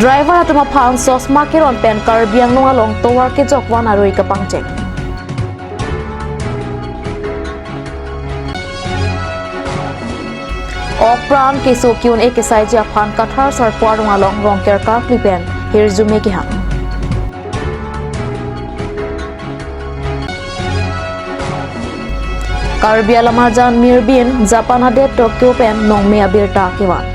Driver atuma phan sosma kiron pen Karbi Anglong along towar ke jok wan aroi ka pangcheng. Okpran ke sokyun ek sai ja phan kathar sar parung along rongker karpli pen hirjume ki hang. Karbi Alamajan Mirbin Japan ade Tokyo pen nongme abir ta kewan.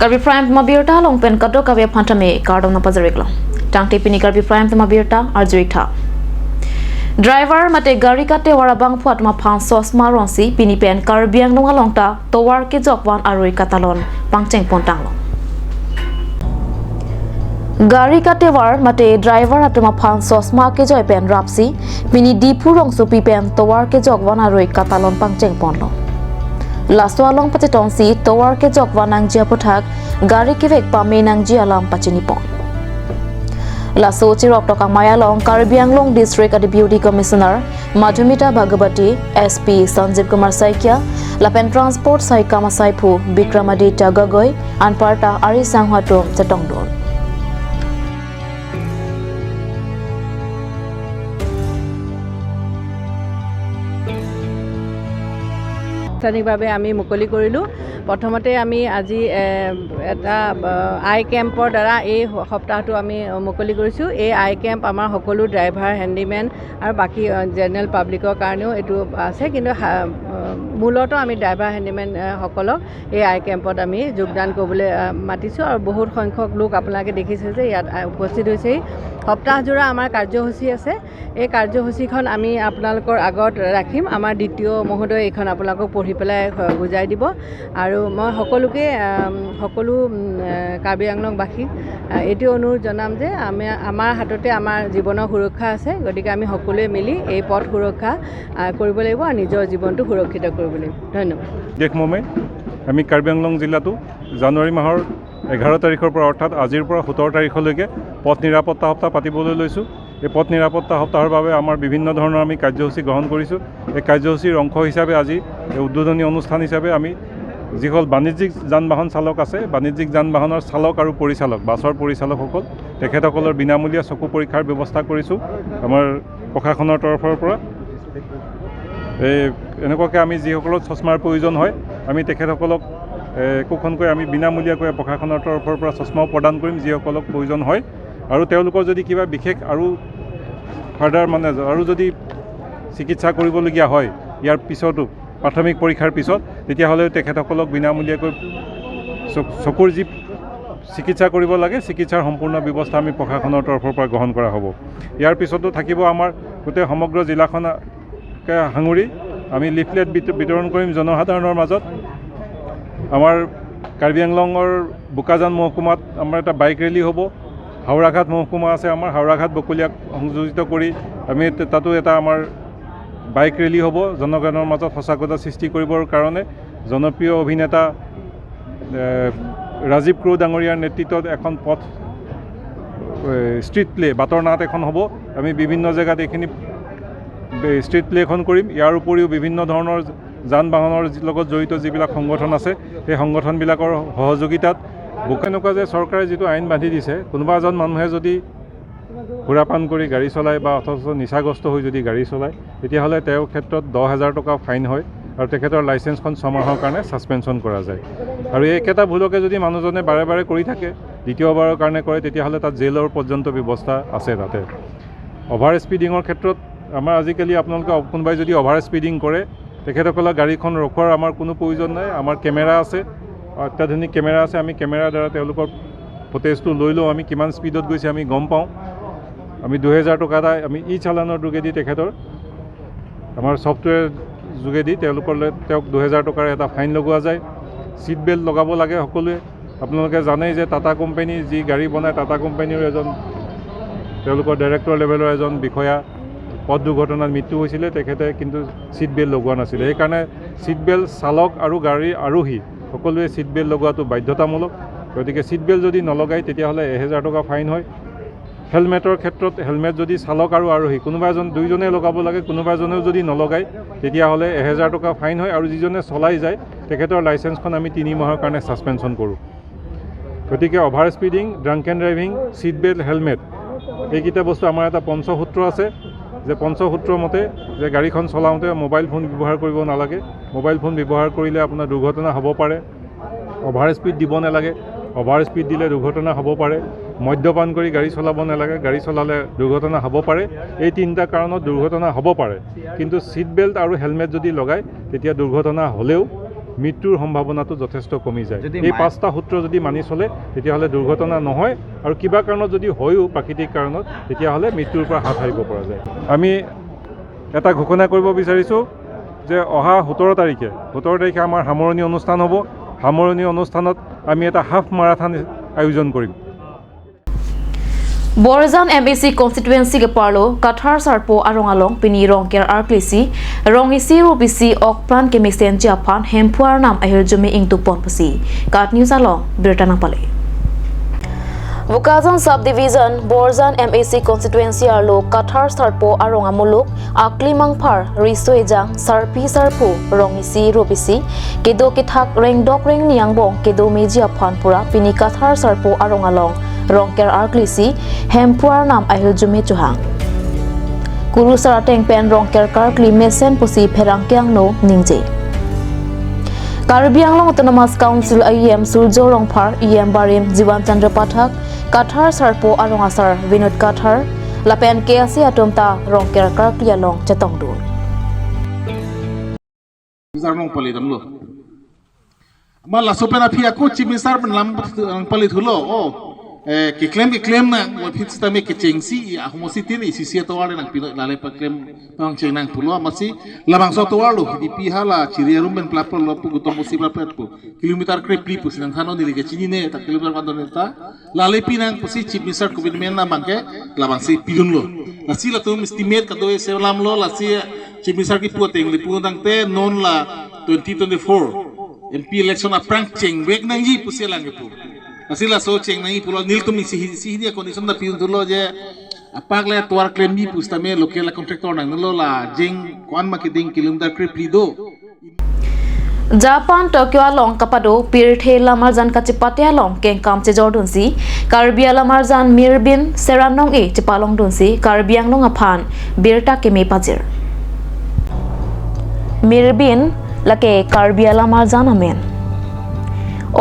Karbi Prime mabirta long pen kado kabe phantame kardom na pajariklo. Tangte pini Karbi Prime mabirta arjuik tha. Driver mate gari kate wara bang phuat ma phang sosma rongsi pini pen Karbi Anglong along ta towar ke jokwan aroi katalon pangcheng pontang long. Gari kate war mate driver atma phang sosma ke joy pen rapsi pini dipu rongsu pi pen towar ke jokwan aroi katalon pangcheng ponlong. Lasto along pache tongsi towar ke jokwan ang jia pothak gari ke vek pa menang jia lam pachini pon. Laso chirok toka Mayalong Karbi Anglong District Deputy Commissioner Madhumita Bhagabati, SP Sanjeev Kumar Saikia, Lapen Transport Saikama Saipu Bikramaditya Gogoi, Anparta Ari Sanghatum Chetongdon. আনুষ্ঠানিকভাৱে আমি মুকলি কৰিলোঁ। প্ৰথমতে আমি আজি এটা আই কেম্পৰ দ্বাৰা এই সপ্তাহটো আমি মুকলি কৰিছোঁ। এই আই কেম্প আমাৰ সকলো ড্ৰাইভাৰ, হেণ্ডিমেন আৰু বাকী জেনেৰেল পাব্লিকৰ কাৰণেও এইটো আছে, কিন্তু মূলতঃ আমি ড্ৰাইভাৰ, হেণ্ডিমেন সকলক এই আই কেম্পত আমি যোগদান কৰিবলৈ মাতিছোঁ আৰু বহুত সংখ্যক লোক আপোনালোকে দেখিছে যে ইয়াত উপস্থিত হৈছেহি। সপ্তাহজোৰা আমাৰ কাৰ্যসূচী আছে। এই কাৰ্যসূচীখন আমি আপোনালোকৰ আগত ৰাখিম। আমাৰ দ্বিতীয় মহোদয় এইখন আপোনালোকক পঢ়ি পেলাই বুজাই দিব। আৰু মই সকলোকে সকলো কাৰ্বি আংলংবাসীক এইটো অনুৰোধ জনাম যে আমি আমাৰ হাততে আমাৰ জীৱনৰ সুৰক্ষা আছে, গতিকে আমি সকলোৱে মিলি এই পথ সুৰক্ষা কৰিব লাগিব আৰু নিজৰ জীৱনটো সুৰক্ষিত কৰিব লাগিব। ধন্যবাদ। দেশমমে আমি কাৰ্বি আংলং জিলাতো জানুৱাৰী মাহৰ 11 তাৰিখৰ পৰা অৰ্থাৎ আজিৰ পৰা 17 তাৰিখলৈকে পথ নিৰাপত্তা সপ্তাহ পাতিবলৈ লৈছোঁ। এই পথ নিৰাপত্তা সপ্তাহৰ বাবে আমাৰ বিভিন্ন ধৰণৰ আমি কাৰ্যসূচী গ্ৰহণ কৰিছোঁ। এই কাৰ্যসূচীৰ অংশ হিচাপে আজি এই উদ্বোধনী অনুষ্ঠান হিচাপে আমি যিসকল বাণিজ্যিক যান বাহন চালক আছে, বাণিজ্যিক যান বাহনৰ চালক আৰু পৰিচালক, বাছৰ পৰিচালকসকল, তেখেতসকলৰ বিনামূলীয়া চকু পৰীক্ষাৰ ব্যৱস্থা কৰিছোঁ আমাৰ প্ৰশাসনৰ তৰফৰ পৰা। এই এনেকুৱাকৈ আমি যিসকলৰ চশমাৰ প্ৰয়োজন হয় আমি তেখেতসকলক একোখনকৈ আমি বিনামূলীয়াকৈ প্ৰশাসনৰ তৰফৰ পৰা চশমাও প্ৰদান কৰিম যিসকলক প্ৰয়োজন হয়। আৰু তেওঁলোকৰ যদি কিবা বিশেষ আৰু ফাৰ্ডাৰ মানে আৰু যদি চিকিৎসা কৰিবলগীয়া হয় ইয়াৰ পিছতো প্ৰাথমিক পৰীক্ষাৰ পিছত, তেতিয়াহ'লে তেখেতসকলক বিনামূলীয়াকৈ চকুৰ যি চিকিৎসা কৰিব লাগে চিকিৎসাৰ সম্পূৰ্ণ ব্যৱস্থা আমি প্ৰশাসনৰ তৰফৰ পৰা গ্ৰহণ কৰা হ'ব। ইয়াৰ পিছতো থাকিব আমাৰ গোটেই সমগ্ৰ জিলাখনকে সাঙুৰি আমি লিফলেট বিতৰণ কৰিম জনসাধাৰণৰ মাজত। আমাৰ কাৰ্বি আংলঙৰ বোকাজান মহকুমাত আমাৰ এটা বাইক ৰেলী হ'ব। হাওৰাঘাট মহকুমা আছে আমাৰ, হাওৰাঘাট বকলীয়াক সংযোজিত কৰি আমি তাতো এটা আমাৰ বাইক ৰেলী হ'ব জনগণৰ মাজত সজাগতা সৃষ্টি কৰিবৰ কাৰণে। জনপ্ৰিয় অভিনেতা ৰাজীৱ ক্ৰ' ডাঙৰীয়াৰ নেতৃত্বত এখন পথ ষ্ট্ৰীট প্লে বাটৰ নাট এখন হ'ব। আমি বিভিন্ন জেগাত এইখিনি ষ্ট্ৰীট প্লেখন কৰিম। ইয়াৰ উপৰিও বিভিন্ন ধৰণৰ যান বাহনৰ লগত জড়িত যিবিলাক সংগঠন আছে সেই সংগঠনবিলাকৰ সহযোগিতাত এনেকুৱা যে চৰকাৰে যিটো আইন বান্ধি দিছে, কোনোবা এজন মানুহে যদি সুৰাপান কৰি গাড়ী চলায় বা অথচ নিচাগ্ৰস্ত হৈ যদি গাড়ী চলায় তেতিয়াহ'লে তেওঁৰ ক্ষেত্ৰত 10,000 টকা ফাইন হয় আৰু তেখেতৰ লাইচেঞ্চখন 6 মাহৰ কাৰণে ছাছপেনশ্যন কৰা যায়। আৰু এই একেটা ভুলকে যদি মানুহজনে বাৰে বাৰে কৰি থাকে, দ্বিতীয়বাৰৰ কাৰণে কৰে, তেতিয়াহ'লে তাত জেলৰ পৰ্যন্ত ব্যৱস্থা আছে। তাতে অভাৰ স্পীডিঙৰ ক্ষেত্ৰত আমাৰ আজিকালি আপোনালোকে কোনোবাই যদি অভাৰ স্পীডিং কৰে তেখেতসকলৰ গাড়ীখন ৰখোৱাৰ আমাৰ কোনো প্ৰয়োজন নাই। আমাৰ কেমেৰা আছে, অত্যাধুনিক কেমেৰা আছে, আমি কেমেৰাৰ দ্বাৰা তেওঁলোকৰ ফুটেজটো লৈ লওঁ, আমি কিমান স্পীডত গৈছে আমি গম পাওঁ। আমি 2000 টকা এটা আমি ই চালানৰ যোগেদি তেখেতৰ আমাৰ ছফ্টৱেৰ যোগেদি তেওঁক 2000 টকাৰ এটা ফাইন লগোৱা যায়। ছিট বেল্ট লগাব লাগে সকলোৱে। আপোনালোকে জানেই যে টাটা কোম্পানী যি গাড়ী বনায়, টাটা কোম্পানীৰ এজন তেওঁলোকৰ ডাইৰেক্টৰ লেভেলৰ এজন বিষয়া পথ দুৰ্ঘটনাত মৃত্যু হৈছিলে, তেখেতে কিন্তু ছিট বেল্ট লগোৱা নাছিলে। সেইকাৰণে ছিট বেল্ট চালক আৰু গাড়ীৰ আৰোহী সকলোৱে ছিট বেল্ট লগোৱাটো বাধ্যতামূলক। গতিকে ছিট বেল্ট যদি নলগায় তেতিয়াহ'লে 1000 টকা ফাইন হয়। হেলমেটৰ ক্ষেত্ৰত হেলমেট যদি চালক আৰু আৰোহী কোনোবা এজন দুইজনে লগাব লাগে, কোনোবা এজনেও যদি নলগায় তেতিয়াহ'লে 1000 টকা ফাইন হয় আৰু যিজনে চলাই যায় তেখেতৰ লাইচেঞ্চখন আমি 3 মাহৰ কাৰণে ছাছপেনশ্যন কৰোঁ। গতিকে over speeding, drunk and driving, seat belt, helmet এইকেইটা বস্তু আমাৰ এটা পঞ্চসূত্ৰ আছে যে পঞ্চসূত্ৰ মতে যে গাড়ীখন চলাওঁতে মোবাইল ফোন ব্যৱহাৰ কৰিব নালাগে, মোবাইল ফোন ব্যৱহাৰ কৰিলে আপোনাৰ দুৰ্ঘটনা হ'ব পাৰে, অভাৰ স্পীড দিব নালাগে, অভাৰ স্পীড দিলে দুৰ্ঘটনা হ'ব পাৰে, মদ্যপান কৰি গাড়ী চলাব নালাগে, গাড়ী চলালে দুৰ্ঘটনা হ'ব পাৰে। এই তিনিটা কাৰণত দুৰ্ঘটনা হ'ব পাৰে, কিন্তু ছিট বেল্ট আৰু হেলমেট যদি লগায় তেতিয়া দুৰ্ঘটনা হ'লেও মৃত্যুৰ সম্ভাৱনাটো যথেষ্ট কমি যায়। এই 5টা সূত্ৰ যদি মানি চলে তেতিয়াহ'লে দুৰ্ঘটনা নহয় আৰু কিবা কাৰণত যদি হয়ো প্ৰাকৃতিক কাৰণত তেতিয়াহ'লে মৃত্যুৰ পৰা হাত সাৰিব পৰা যায়। আমি এটা ঘোষণা কৰিব বিচাৰিছোঁ যে অহা 17 তাৰিখে আমাৰ সামৰণি অনুষ্ঠান হ'ব। সামৰণি অনুষ্ঠানত আমি এটা হাফ মাৰাথান আয়োজন কৰিম। Borjan MAC constituency ke parlo Kathar Sarpo Arongalong pini Rongker Arklisi Rongisi Rubisi Okpran ke misen Japan Hempuar nam ahir jumi ingtu ponpusi Kat News along Birtana pale Bukazan Subdivision Borjan MAC constituency arlo Kathar Sarpo Arongamuluk Aklimangphar Risuejang Sarpi Sarpu Rongisi Rubisi Kedo Kithak Rengdok Reng Niangbong Kedo Meji Phanpura pini Kathar Sarpo Arongalong Rongker Arklisi Hempuar nam ahil jume chuhang Kuru sarateng pen Rongker Karkli mesen pusi pherangkyang no ningje Karbi Anglong Autonomous Council IEM Surjo Rongphar EM Barim Jiwan Chandra Pathak Kathar Sarpo Arongasar Vinod Kathar Lapen KC Atomta Rongker Karkli along Chetongdun Zarnong palidam lo ma la sopena phia ko chimisar lam palit hulo o ke claim na wa phit tame ke chengsi ahomosi tin icc to wale nang pino lale pa claim pang cheng nang pulo amasi labang so to walo di pihala chiria rum ben platform lo pu gutomosi platform pu kilometer kre pli pu sinang thano nili ke chini ne ta kilometer bandon ta lale pinang pusi chief minister commitment na bangke labang si pilun lo lasi la tum estimate ka do se lam lo lasi chief minister ki pu teng li pu dang te non la 2024 MP election aprang cheng wek nang ji pusi lang ke pu asila so cheng nai pulo nil tumi si si dia condition da piun dulo je apak le toar claim bi pustame local contractor nang lo la jeng kwan marketing kilometer kre plido Japan Tokyo along kapado pirthe lamarjan kachipate along keng kam che jordun si Karbi lamarjan Mirbin Seranong e chipalong dun si Karbi Anglong aphan birta keme pajir Mirbin lake Karbi lamarjan amen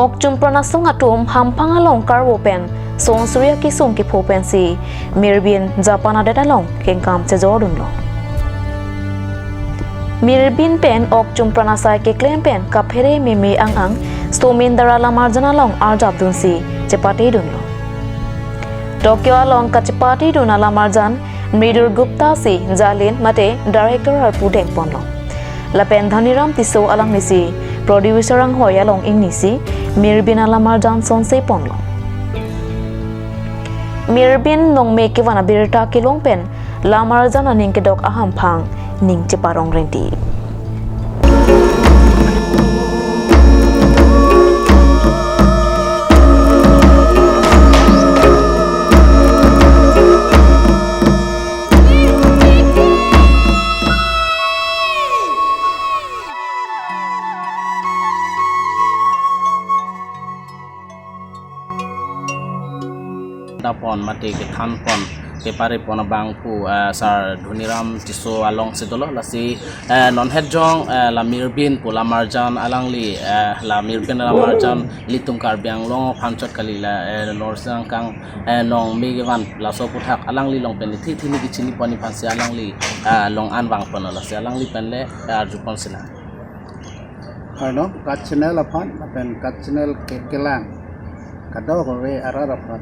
Ok chumprana sung atum hampang along karwopen song surya ki sung ki phopen si Mirbin Japan adeta long keng kam che jordun lo Mirbin pen ok chumprana sai ke claim pen kaphere meme ang ang stomin dara lamarjana long arjab dun si chepati dun lo Tokyo along kachipati dun lamarjan Mridur Gupta si Jalin mate director har pudeng pon lo Lapen Dhaniram Tiso alang nisi producer ang hoy along ing nisi Mirbin lamarjan son se pon lo Mirbin nong me kiwana birta kilong pen lamarjan aning kedok aham phang ning cheparong renti pon mate ke than pon ke pare pon bang pu sar Dhuniram Tiso along sidolo lasi non head jong la Mirbin pu la marjan alangli la Mirbin la marjan litum Karbi Anglong phanchot kali la norsang kang nong megevan la so puthak alangli long pen thi thi ni ki chini poni phansi alangli long an bang pon la si alangli pen le arju pon sila no kat channel aphan pen kat channel ke kelang kado gore arara phan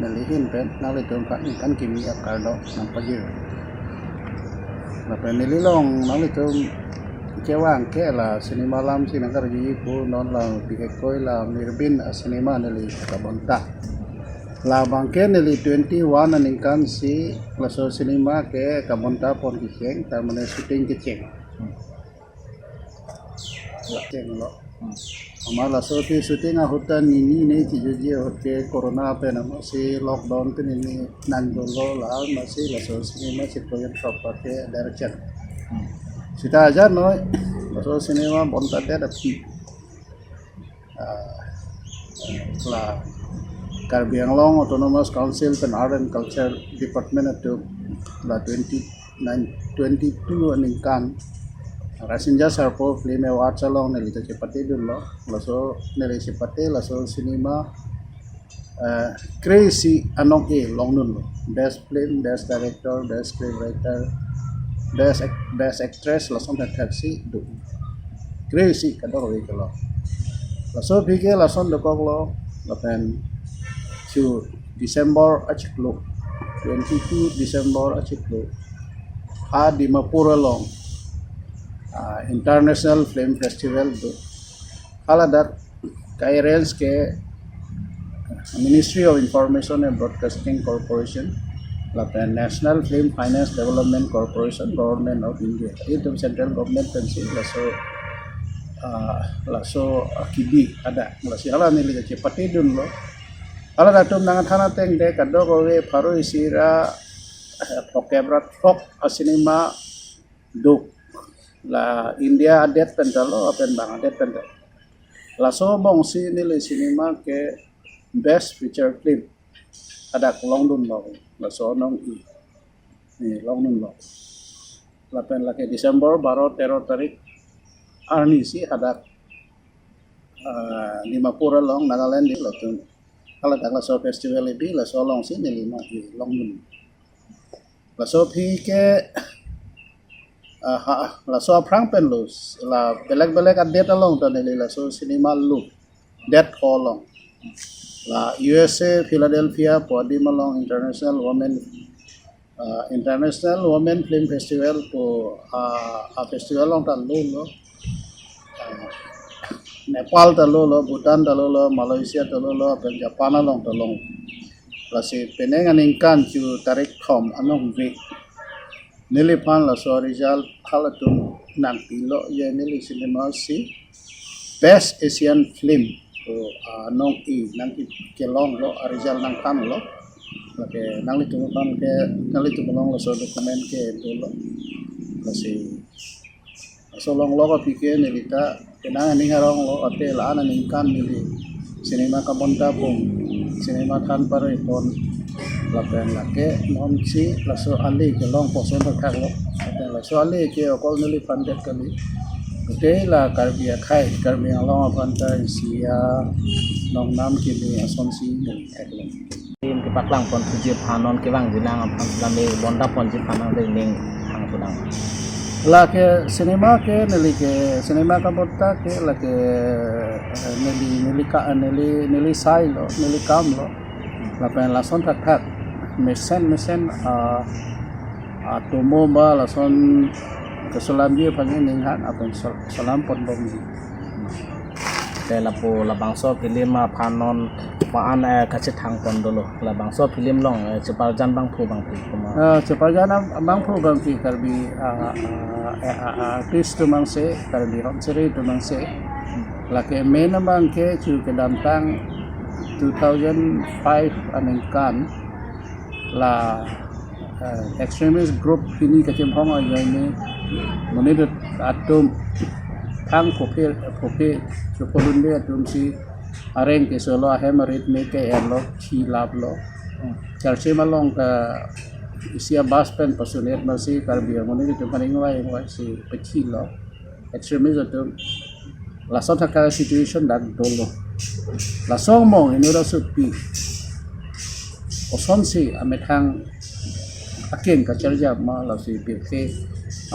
nelihin pen nalitum ka kan kimi akardo nang pajir na pen nililong nalitum kewang ke la sinema lam sinangkar ji pu non la pike koi la Mirbin sinema neli kabonta la bangke neli 21 aningkan si laso sinema ke kabonta pon kicheng tar mane shooting kicheng cheng lo Ama laso pi shooting a huta nini ne chi je hote corona pe na ma si lockdown pe nini nan dolo la ma si laso cinema chitrogen shop ke direction sita aja noi laso cinema bonta de da pi la Karbi Anglong Autonomous Council and Art and Culture Department at la 29 22 aningkan Rasinja Sarpo Film Awards along neli chepati dullo laso neli chepati laso cinema crazy anong e long nun lo best film, best director, best screenwriter, best actress lason that taxi du crazy kador we kalo laso phike lason dokok lo lapen chu December achiklo 22 December achiklo ha Dimapur along International Film Festival do haladat kairens ke Ministry of Information and Broadcasting Corporation lapen National Film Finance Development Corporation, Government of India itu central government pensi laso laso kibi ada lasi ala nili cepati dun lo ala datum nangan thana teng de kado kowe pharu isira phokebra thok cinema duk la India adet pentalo apen Bangladesh pental laso bongsi nili cinema ke best feature film ada long dun lo laso nong i ni long dun lo lapen lake December 12 13 tarik arni si hadak Dimapur long Nagaland di lotun ala dak laso festival bi laso long si nili ma i long dun laso phi ke laso prang pen lo la belek belek update along ta nili laso cinema lu det long la USA Philadelphia podium along International Women Film Festival po a festival long ta lo lo Nepal ta lo lo, Bhutan ta lo lo, Malaysia ta lo lo, pen Japan along ta long la si peneng aning kan chu tarik thom anong vi nili phan la so result halatum nang pilo ye nili cinema si best Asian film to nong i nang ki kelong lo a result nang tan lo la ke nang li tu pan ke nang li tu long lo so document ke do lo la si so long lo ka pike nili ta kenang aning harong lo ate la aning kan nili cinema ka bonta pum cinema than pare pon la pen la ke non si la so ali ke long po son thak lo pen la so ali ke okol nili funded kali te la karbi khai karbi long phan ta sia nong nam ki ni ason si ni thak lo. Tim ke paklang pon puji phanon ke bang jinang phan lame bonda pon ji phanon le ning thang tunang. La ke cinema ke nili ke cinema ka botta ke la ke nili nili ka nili nili sai lo nili kam lo la pen la son thak thak mesen mesen a a tomo ba la son ke salam ye phang ning han apen salam pon bom ni. Te la po la bangso film phanon pa an ka che thang pon dolo la bangso film long chepal jan bang phu bang phi kuma. Chepal jan bang phu bang phi karbi artist tu mang se karbi hom seri tu mang se la ke main bang ke chu ke dantang 2005 aning kan la extremist group ini ka chem hong ai ni moni atum thang phophe phophe chopolun de atum si areng ke solo hemarit me ke lo chi lab lo charche malong ka isia bus pen pasunet ma si karbi moni tu paning wai wai si pachi lo extremist atum la so thaka situation dak dolo la song mong inura su pi oson si amethang aken ka charja ma la si pi ke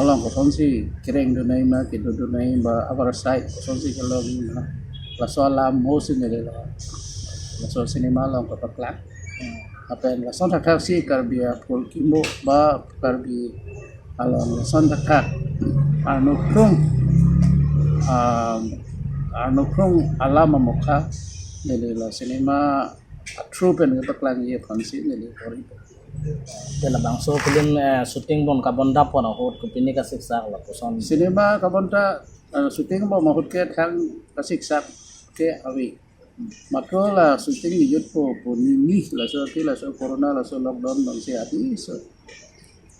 along ko son si kereng do nai ma ke do do nai ba abar sai son si ke lo ma la so la mo si ne la la so cinema long ko pakla apen la son thak si karbi phul ki mo ba karbi along la son thak arnukrung arnukrung alama mokha nele la cinema true pen ke paklang ye phansi nele ori. Te la bangso film shooting bon ka bonda pon hot ko pini ka siksa la poson. Cinema ka bonta shooting bo mahut ke thang ka siksa. Ke awi matro la shooting ni jut po po ni ni la so ki la so corona la so lockdown bang se ati so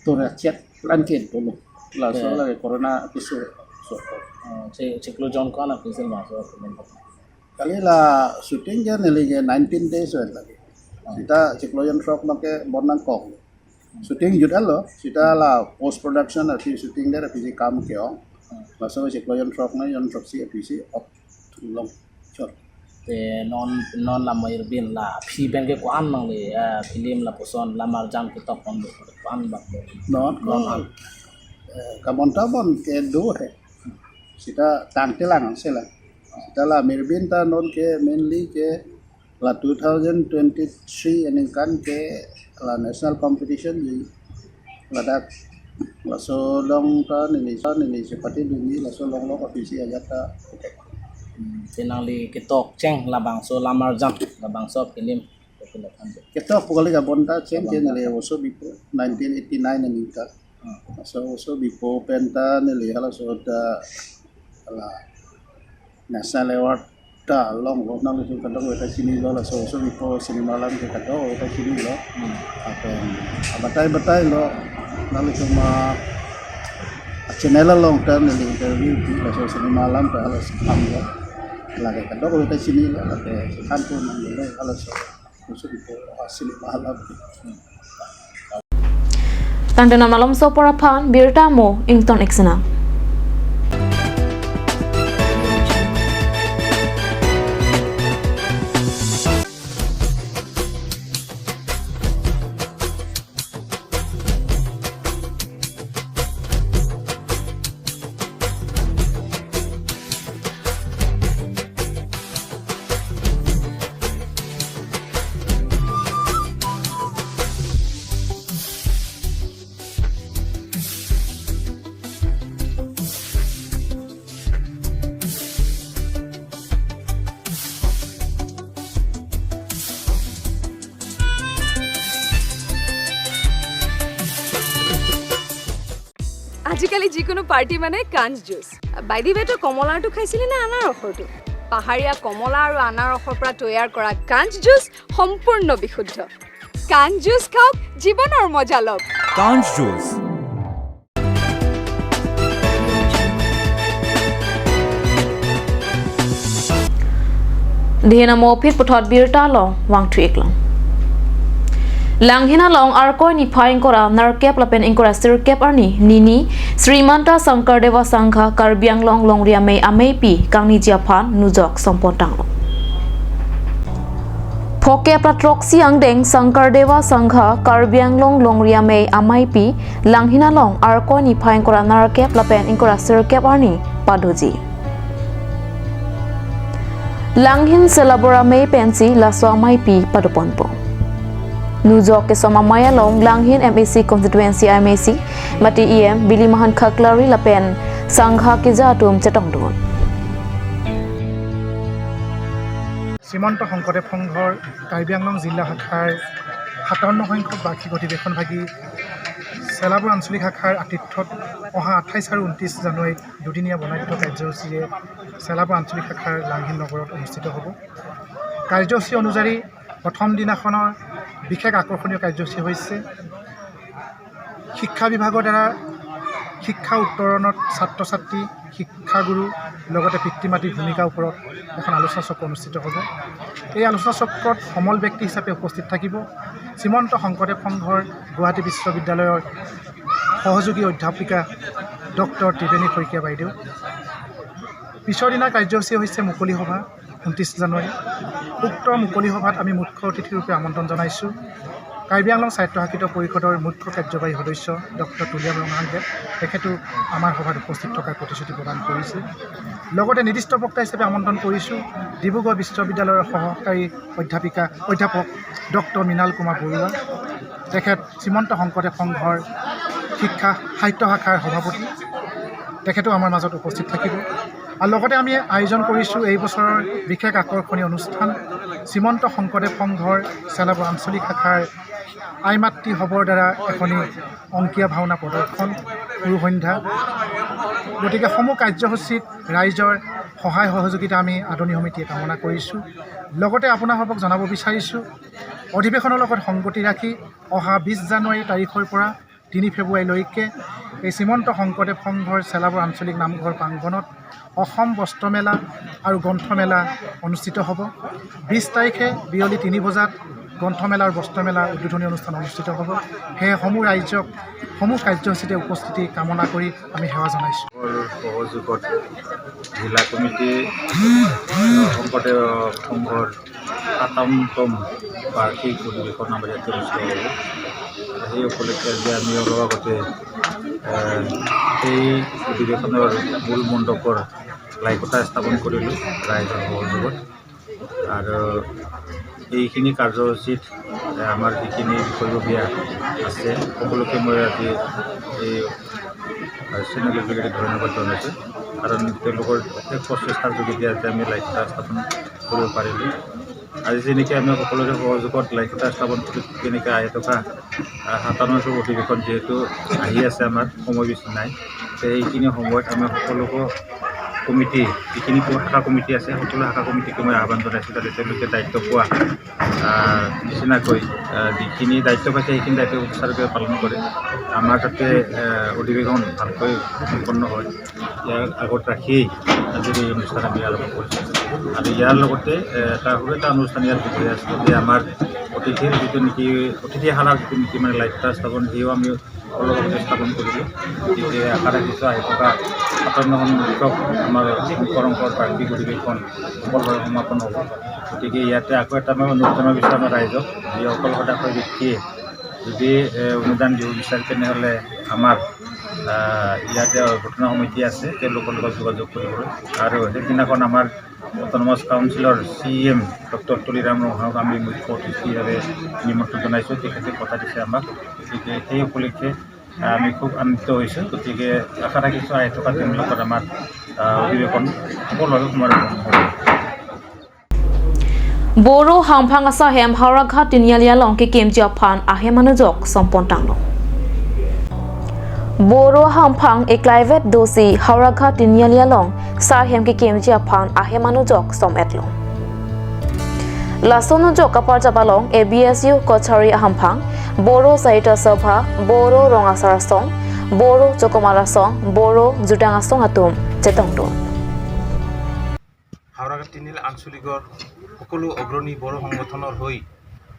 to ra chat plan ken to lo la so la corona ki so so che chiklo jon ko na pisel ma so kali la shooting ja ne le 19 days wel la sita chiklo jon frok ma ke bonang kong shooting jut alo sita la post production api shooting der api kam ke ong la so chiklo jon frok na jon frok si api si op long chot te non non la moir bin la phi ben ke kwan mang le film la poson la mar jam ke top on kwan ba non non ka bon ta bon ke do he sita tang te lang se la sita la mirbin ta non ke mainly ke la 2023 ening kan ke la national competition ji la dak la so long ta ni ni sepati duni la so long long ofisi ajata tenang li ketok cheng la bang so la mar jam la bang so film ketok pokoknya ka bonta cheng cheng le oso bipo 1989 ening ka so oso bipo penta ni le hala so da la national award ta long lo nang lu ka dong ta sini lo la so so bipo cinema lam ke ka do ta sini lo apen batai batai lo nang lu cuma channel long ta ni interview la so cinema lam ta hala am lo la ke ka do ta sini lo la ke kan tu nang lo hala so so bipo cinema lam tang na malom so pora phan birta mo ington eksena. আজিকালি যিকোনো party মানে কাঞ্চ juice. By the ৱে, তই কমলাৰটো খাইছিলি নে আনাৰসৰটো? পাহাৰীয়া কমলা আৰু আনাৰসৰ পৰা তৈয়াৰ কৰা কাঞ্চ জুচ সম্পূৰ্ণ বিশুদ্ধ। কাঞ্চ জুচ খাওক, জীৱনৰ মজা লওক। কাঞ্চ juice. Dihena mo phit puthot birta long wang thuik long. Langhina long arkoi ni phaing kora narkep lapen ingkora sirkep arni nini Srimanta Sankardeva Sangha Karbiang long long ria mei amei pi kangni jiaphan nujok sompon tanglo. Phoke pratroksi angdeng Sankardeva Sangha Karbiang long long ria mei amai pi langhina long arkoi ni phaing kora narkep lapen ingkora sirkep arni padoji. Langhin selabora mei pensi laswa mai pi paduponpo. Nujok ke soma maya long langhin MAC constituency MAC mati EM Bilimahan Khaklari lapen Sangha ke jatum chetong don. Srimanta Sankardev সংঘৰ কাৰ্বি আংলং জিলা শাখাৰ 57 সংখ্যক বাৰ্ষিক অধিৱেশন ভাগি চেলাবৰ আঞ্চলিক শাখাৰ আতিথ্যত অহা 28 আৰু 29 জানুৱাৰীত দুদিনীয়া বৰ্ণাঢ্য কাৰ্যসূচীৰে চেলাবৰ আঞ্চলিক শাখাৰ লাংহিন নগৰত অনুষ্ঠিত হ'ব। কাৰ্যসূচী অনুযায়ী প্ৰথম দিনাখনৰ বিশেষ আকৰ্ষণীয় কাৰ্যসূচী হৈছে শিক্ষা বিভাগৰ দ্বাৰা শিক্ষা উত্তৰণত ছাত্ৰ ছাত্ৰী, শিক্ষাগুৰু লগতে পিতৃ মাতৃৰ ভূমিকাৰ ওপৰত এখন আলোচনা চক্ৰ অনুষ্ঠিত হ'ব। এই আলোচনা চক্ৰত সমল ব্যক্তি হিচাপে উপস্থিত থাকিব শ্ৰীমন্ত শংকৰদেৱ সংঘৰ গুৱাহাটী বিশ্ববিদ্যালয়ৰ সহযোগী অধ্যাপিকা ডক্টৰ ত্ৰিবেণী শইকীয়া বাইদেউ। পিছৰ দিনা কাৰ্যসূচী হৈছে মুকলি সভা 29 জানুৱাৰী। উক্ত মুকলি সভাত আমি মুখ্য অতিথিৰূপে আমন্ত্ৰণ জনাইছোঁ কাৰ্বি আংলং স্বায়ত্তশাসিত পৰিষদৰ মুখ্য কাৰ্যবাহী সদস্য ডক্টৰ তুলিয়াম ৰংহাংদেৱ। তেখেতো আমাৰ সভাত উপস্থিত থকাৰ প্ৰতিশ্ৰুতি প্ৰদান কৰিছে। লগতে নিৰ্দিষ্ট বক্তা হিচাপে আমন্ত্ৰণ কৰিছোঁ ডিব্ৰুগড় বিশ্ববিদ্যালয়ৰ সহকাৰী অধ্যাপক ডক্টৰ মৃণাল কুমাৰ বৰুৱা। তেখেত শ্ৰীমন্ত শংকৰদেৱ সংঘৰ শিক্ষা সাহিত্য শাখাৰ সভাপতি, তেখেতো আমাৰ মাজত উপস্থিত থাকিব। আৰু লগতে আমি আয়োজন কৰিছোঁ এই বছৰৰ বিশেষ আকৰ্ষণীয় অনুষ্ঠান শ্ৰীমন্ত শংকৰদেৱ সংঘৰ চেলাবৰ আঞ্চলিক শাখাৰ আই মাতৃ সবৰ দ্বাৰা এখনি অংকীয়া ভাওনা প্ৰদৰ্শন গুৰু সন্ধ্যা। গতিকে সমূহ কাৰ্যসূচীত ৰাইজৰ সহায় সহযোগিতা আমি আদৰণি সমিতিয়ে কামনা কৰিছোঁ। লগতে আপোনাসবক জনাব বিচাৰিছোঁ, অধিৱেশনৰ লগত সংগতি ৰাখি অহা 20 জানুৱাৰী তাৰিখৰ পৰা 3 ফেব্ৰুৱাৰীলৈকে এই শ্ৰীমন্ত শংকৰদেৱ সংঘৰ চেলাবৰ আঞ্চলিক নামঘৰ প্ৰাংগণত অসম বস্ত্ৰমেলা আৰু গ্ৰন্থমেলা অনুষ্ঠিত হ'ব। 20 তাৰিখে বিয়লি 3 বজাত গ্ৰন্থমেলা আৰু বস্ত্ৰমেলাৰ উদ্বোধনী অনুষ্ঠান অনুষ্ঠিত হ'ব। সেয়ে সমূহ ৰাইজক সমূহ কাৰ্যসূচীতে উপস্থিতি কামনা কৰি আমি সেৱা জনাইছোঁ। সহযোগত জিলা কমিটি শংকৰদেৱ সংঘৰ 57তম বাৰ্ষিক অধিৱেশন আমাৰ ইয়াতে অনুষ্ঠিত হ'ব। সেই উপলক্ষে আজি আমি অলপ আগতে সেই অধিৱেশনৰ মূল মণ্ডপৰ লাইখুঁটা স্থাপন কৰিলোঁ ৰাইজৰ সহযোগত। আৰু এইখিনি কাৰ্যসূচীত আমাৰ যিখিনি বিষয়ববীয়া আছে সকলোকে মই আজি এই চেনেলৰ যোগেদি ধন্যবাদ জনাইছোঁ, কাৰণ তেওঁলোকৰ অশেষ প্ৰচেষ্টাৰ যোগেদি আজি আমি লাইখুঁটা স্থাপন কৰিব পাৰিলোঁ। আজি যেনেকৈ আমি সকলোৰে সহযোগত লাইখুঁটা স্থাপন কৰি তেনেকৈ আহি থকা 57তম অধিৱেশন যিহেতু আহি আছে, আমাৰ সময় বেছি নাই, সেইখিনি সময়ত আমি সকলোকো কমিটি যিখিনি শাখা কমিটি আছে সকলো শাখা কমিটিকে মই আহ্বান জনাইছোঁ যাতে তেওঁলোকে দায়িত্ব পোৱা নিচিনাকৈ যিখিনি দায়িত্ব পাইছে সেইখিনি দায়িত্ব সুচাৰুৰূপে পালন কৰে, আমাৰ যাতে অধিৱেশন ভালকৈ সম্পন্ন হয় ইয়াৰ আগত ৰাখিয়েই আজিৰ এই অনুষ্ঠান আমি আৰম্ভ কৰিছোঁ। আৰু ইয়াৰ লগতে এটা সৰু এটা অনুষ্ঠান ইয়াত হৈ আছে যে আমাৰ অতিথিৰ যিটো নেকি অতিথিশালাৰ যিটো নেকি মানে লাইখুঁটা স্থাপন, সেয়াও আমি অলপ আগতে স্থাপন কৰিলোঁ। গতিকে আশা ৰাখিছোঁ আহি থকা 57খন উৎসৱ আমাৰ শংকৰ সংঘৰ বাৰ্ষিক অধিৱেশন সফলভাৱে সমাপন হ'ব। গতিকে ইয়াতে আকৌ এটা মই অনুৰোধ জনাব বিচাৰোঁ আমাৰ ৰাইজক, যিসকল সদাশয় ব্যক্তিয়ে যদি অনুদান দিব বিচাৰে তেনেহ'লে আমাৰ ইয়াতে ঘটনা সমিতি আছে, তেওঁলোকৰ লগত যোগাযোগ কৰিবলৈ। আৰু সেইদিনাখন আমাৰ অট'নমাছ কাউন্সিলৰ CM doctor Tuliram ৰংহাঙক আমি মুখ্য অতিথি হিচাপে নিমন্ত্ৰণ জনাইছোঁ, তেখেতে কথা দিছে আমাক। গতিকে সেই উপলক্ষে আমি খুব আনন্দিত হৈছোঁ। গতিকে আশা ৰাখিছোঁ আহি থকা দিনবিলাকত আমাৰ অধিৱেশন সফলভাৱে সমাৰোহ হ'ব। Boro hamphang asa hem Howraghat Tiniali long ki kemji phan ahe manujok sompon tanglo. Boro hamphang eklaivet dosi Howraghat Tiniali long sa hem ki kemji phan ahe manujok som etlo. Lasono jok kapar jabalong ABSU Kochari hamphang Boro Sahitya Sabha Boro Rongasar song Boro Chokomara song Boro Judanga song atum chetongdo. Howraghat Tiniali আঞ্চলিকৰ সকলো অগ্ৰণী বড়ো সংগঠনৰ হৈ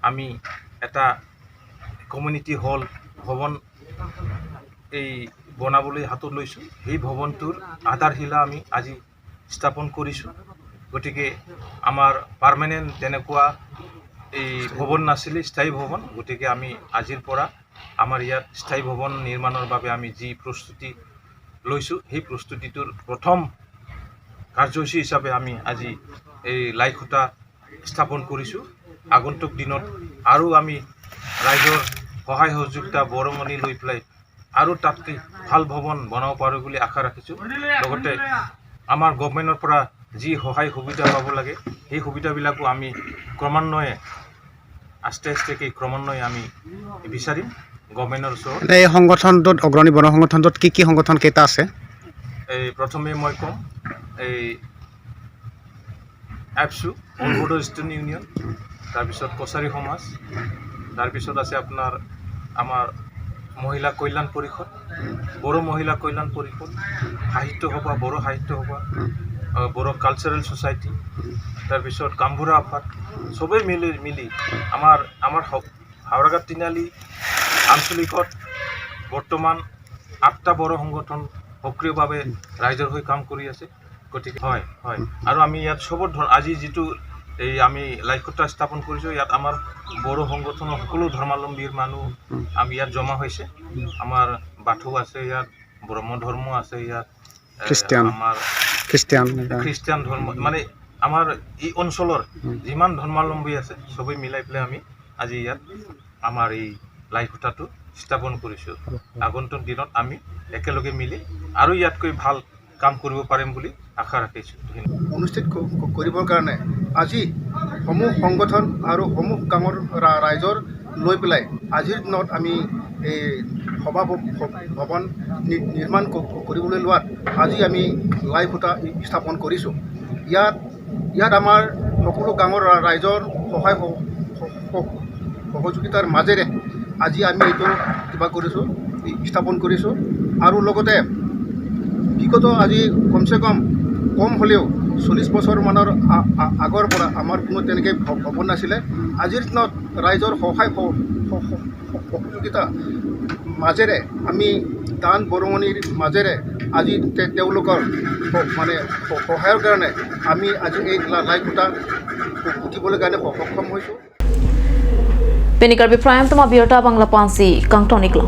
আমি এটা community hall ভৱন এই বনাবলৈ হাতত লৈছোঁ। সেই ভৱনটোৰ আধাৰশিলা আমি আজি স্থাপন কৰিছোঁ। গতিকে আমাৰ পাৰ্মানেণ্ট তেনেকুৱা এই ভৱন নাছিলে, স্থায়ী ভৱন। গতিকে আমি আজিৰ পৰা আমাৰ ইয়াত স্থায়ী ভৱন নিৰ্মাণৰ বাবে আমি যি প্ৰস্তুতি লৈছোঁ, সেই প্ৰস্তুতিটোৰ প্ৰথম কাৰ্যসূচী হিচাপে আমি আজি এই লাইখুঁটা স্থাপন কৰিছোঁ। আগন্তুক দিনত আৰু আমি ৰাইজৰ সহায় সহযোগিতা বৰঙণি লৈ পেলাই আৰু তাতকৈ ভাল ভৱন বনাব পাৰোঁ বুলি আশা ৰাখিছোঁ। লগতে আমাৰ গভমেণ্টৰ পৰা যি সহায় সুবিধা পাব লাগে সেই সুবিধাবিলাকো আমি ক্ৰমান্বয়ে আস্তে আস্তেকৈ ক্ৰমান্বয়ে আমি বিচাৰিম গভমেণ্টৰ ওচৰত। এই সংগঠনটোত অগ্ৰণী বন সংগঠনটোত কি কি সংগঠন কেইটা আছে? এই প্ৰথমে মই ক'ম এই এপছু অল বড়ো ষ্টুডেণ্ট ইউনিয়ন, তাৰপিছত কছাৰী সমাজ, তাৰপিছত আছে আপোনাৰ আমাৰ মহিলা কল্যাণ পৰিষদ, বড়ো মহিলা কল্যাণ পৰিষদ, সাহিত্য সভা, বড়ো সাহিত্য সভা, বড়ো কালচাৰেল ছ'চাইটি, তাৰপিছত গামবুঢ়া আফাদ, চবেই মিলি মিলি আমাৰ আমাৰ হাওৰাঘাট তিনিআলি আঞ্চলিকত বৰ্তমান 8টা বড়ো সংগঠন সক্ৰিয়ভাৱে ৰাইজৰ হৈ কাম কৰি আছে। গতিকে হয় হয় আৰু আমি ইয়াত চবৰ ধৰ আজি যিটো এই আমি লাইখুঁটা স্থাপন কৰিছোঁ, ইয়াত আমাৰ বড়ো সংগঠনৰ সকলো ধৰ্মাৱলম্বীৰ মানুহ আমি ইয়াত জমা হৈছে। আমাৰ বাথৌ আছে ইয়াত, ব্ৰহ্ম ধৰ্ম আছে ইয়াত, আমাৰ খ্ৰীষ্টিয়ান ধৰ্ম, মানে আমাৰ এই অঞ্চলৰ যিমান ধৰ্মাৱলম্বী আছে চবেই মিলাই পেলাই আমি আজি ইয়াত আমাৰ এই লাইখুঁটাটো স্থাপন কৰিছোঁ। আগন্তুক দিনত আমি একেলগে মিলি আৰু ইয়াতকৈ ভাল কাম কৰিব পাৰিম বুলি আশা ৰাখিছোঁ। অনুষ্ঠিত কৰিবৰ কাৰণে আজি সমূহ সংগঠন আৰু সমূহ গাঁৱৰ ৰাইজৰ লৈ পেলাই আজিৰ দিনত আমি এই সভা ভৱন নিৰ্মাণ কৰিবলৈ লোৱাত আজি আমি লাই খুঁটা স্থাপন কৰিছোঁ। ইয়াত আমাৰ সকলো গাঁৱৰ ৰাইজৰ সহায় সহযোগিতাৰ মাজেৰে আজি আমি এইটো কিবা কৰিছোঁ, স্থাপন কৰিছোঁ। আৰু লগতে বিগত আজি কমচে কম কম হ'লেও 40 বছৰমানৰ আগৰ পৰা আমাৰ কোনো তেনেকৈ ভৱন নাছিলে। আজিৰ দিনত ৰাইজৰ সহায় সহযোগিতা মাজেৰে আমি দান বৰঙণিৰ মাজেৰে আজি তেওঁলোকৰ মানে সহায়ৰ কাৰণে আমি আজি এই লাই খুঁটা পুতিবলৈ কাৰণে সক্ষম হৈছোঁ। Penikar Prime tama biarta Bangla pansi kangtoniklo.